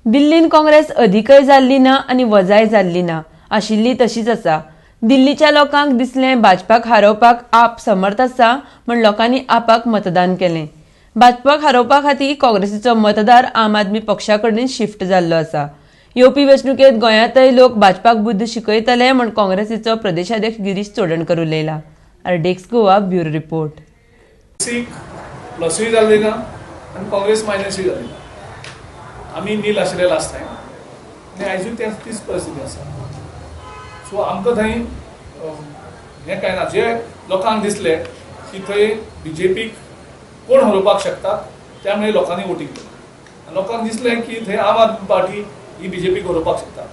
दिल्लीन काँग्रेस अधिकय जाल्ली ना आनी वजाय जाल्ली ना, आशिल्ली तशीच आसा. दिल्लीच्या लोकांक दिसलें भाजपाक हारोवपाक आप समर्थ आसा म्हण लोकांनी आपाक मतदान केलें. भाजपाक हारोवपा खातीर काँग्रेसीचो मतदार आम आदमी पक्षा कडेन शिफ्ट जाल्लो आसा. येवपी वेंचणुकेंत गोंयांतय लोक भाजपाक बुद्द शिकयतले म्हण काँग्रेसीचो प्रदेशाध्यक्ष गिरीश चोडणकर उलयला. RDX Goa, bureau report. सीक प्लसूय जाल्ली ना आनी काँग्रेस मायनसूय जाली ना. आमी नील आशिल्ले लास्ट टायम आनी आयजूय तें तीच परिस्थिती आसा. सो आमकां थंय हें कांय ना. जे लोकांक दिसले की थंय बीजेपीक कोण हरोवपाक शकता, त्यामुळे लोकांनी वोटींग केलें आनी लोकांक दिसलें की थंय आम आदमी पार्टी ही बीजेपीक हरोवपाक शकता.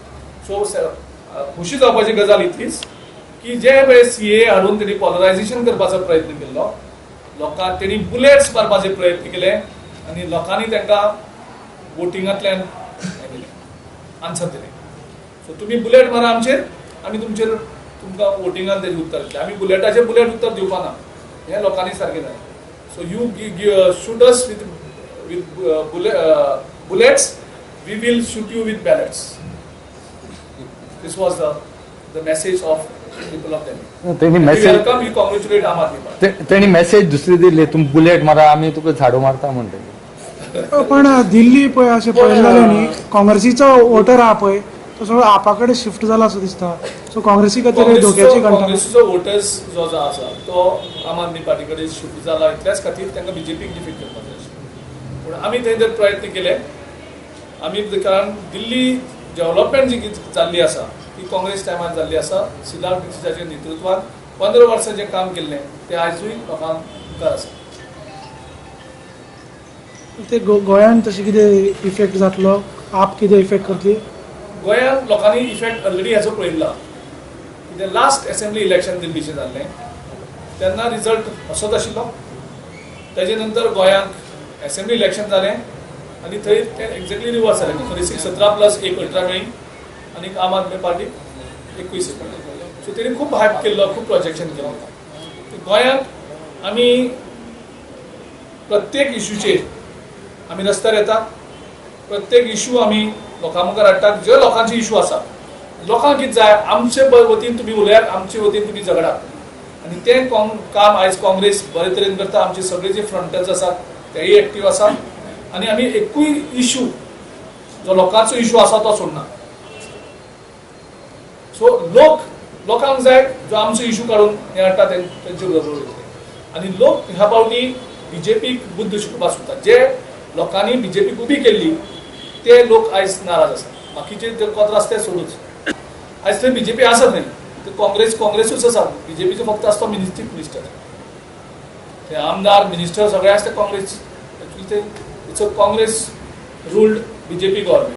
सो खुशी जावपाची गजाल इतलीच की जे पळय सीएए हाडून तेणी पॉलरायझेशन करपाचो प्रयत्न केल्लो, लोकांक तेणी बुलेट्स मारपाचे प्रयत्न केले आनी लोकांनी तांकां वोटिंगांतल्यान हें दिलें, आन्सर दिलें. सो तुमी बुलेट मारा आमचेर, आमी तुमचेर तुमकां वोटिंगान तेजें उत्तर दितले. आमी बुलेटाचेर बुलेट उत्तर दिवपा ना, हें लोकांनी सारकें जालें. So you shoot us with bullets, we will shoot you with ballots. This was the message of people of Delhi. तेणी message Welcome, you congratulate Aam Aadmi Party. तेणी मेसेज दुसरी दिली, तुमी बुलेट मारा, आमी तुका झाडू मारता म्हणटा. पण दिल्ली पळय अशें पळयलें जाल्यार न्ही, काँग्रेसीचो वोटर आहा पळय तो सगळो आपा कडेन शिफ्ट जाला असो दिसता. सो काँग्रेसी खातीर धोक्याची घंटा. काँग्रेसीचो वोटर्स जो आसा तो आम आदमी पार्टी कडेन शिफ्ट जाला, इतल्याच खातीर तांकां बीजेपीक डिफीट करपाक जाय आशिल्लें. पूण आमी थंय जर प्रयत्न केले आमी, कारण दिल्ली डेव्हलपमेंट जी कितें जाल्ली आसा ती काँग्रेस टायमार जाल्ली आसा. शिला दीक्षिताच्या नेतृत्वात 15 वर्सां जें काम केल्लें तें आयजूय लोकांक मुखार आसा. ते गोंयांत तशें कितें इफेक्ट जातलो? आप कितें इफेक्ट करतली? गोंयांत लोकांनी इफेक्ट ऑलरेडी हाचो पळयल्ला. कितें लास्ट असेंब्ली इलेक्शन दिल्लीचें जाल्लें तेन्ना रिजल्ट असोच आशिल्लो. तेजे नंतर गोंयांत असेंब्ली इलेक्शन जालें आनी थंय तें एक्झॅक्टली रिवर्स जालें. काँग्रेसीक 17 प्लस 1 18 मेळ्ळी आनी आम आदमी पार्टीक 21 मेळ्ळी. सो तेणी खूब हायप केल्लो, खूब प्रोजेक्शन केल्लो. गोंयांत आमी प्रत्येक इशूचेर आमी रस्त्यार येता, प्रत्येक इशू आमी लोकां मुखार हाडटात. जे लोकांचे इशू आसा, लोकांक कितें जाय, आमचे वतीन तुमी उलयात, आमचे वतीन तुमी झगडात आनी तें काम आयज काँग्रेस बरे तरेन करता. आमचे सगळे जे फ्रंटर्स आसात तेय एक्टीव आसात आनी आमी एकूय इशू जो लोकांचो इशू आसा तो सोडना. सो लोक लोकांक जाय जो आमचो इशू काडून हे हाडटा तेंचे बरोबर वयतले आनी लोक ह्या फावटी बीजेपीक बुद्द शिकोवपाक सोदतात. जे लोकांनी बीजेपीक उबी केल्ली ते लोक आयज नाराज आसा. बाकीचे जे कोत्र आसा ते सोडूच. आयज थंय बीजेपी आसा थंय ते काँग्रेस काँग्रेसूच आसा. बीजेपीचो फक्त आसतो चीफ मिनिस्टर, ते आमदार मिनिस्टर सगळे आसा ते काँग्रेस. एक्चुअली ते it's a Congress ruled BJP government.